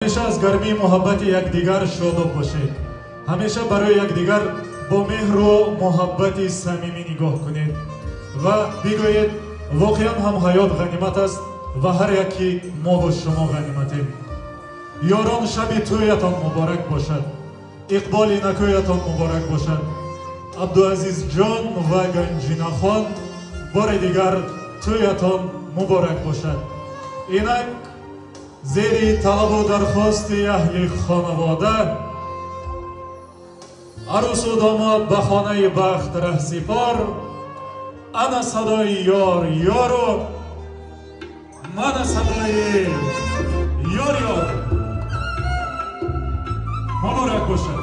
Ҳамеша аз гармии муҳаббати якдигар шодоб бошед. Ҳамеша барои якдигар бо меҳру муҳаббати самимӣ нигоҳ кунед ва бигӯед воқеан ҳам ҳаёт ғанимат аст ва ҳар яки мову шумо ғаниматем. Ёрон, шаби тӯятон муборак бошад, иқболи накӯятон муборак бошад. Абдуазизҷон ва Ганҷинахон, бори дигар тӯятон муборак бошад. Инак зери талабу дархости аҳли хонавода арӯсу домод ба хонаи бахт раҳсипор. Ана садои ёр ёру мана садои ёр ёр. Муборак бошад.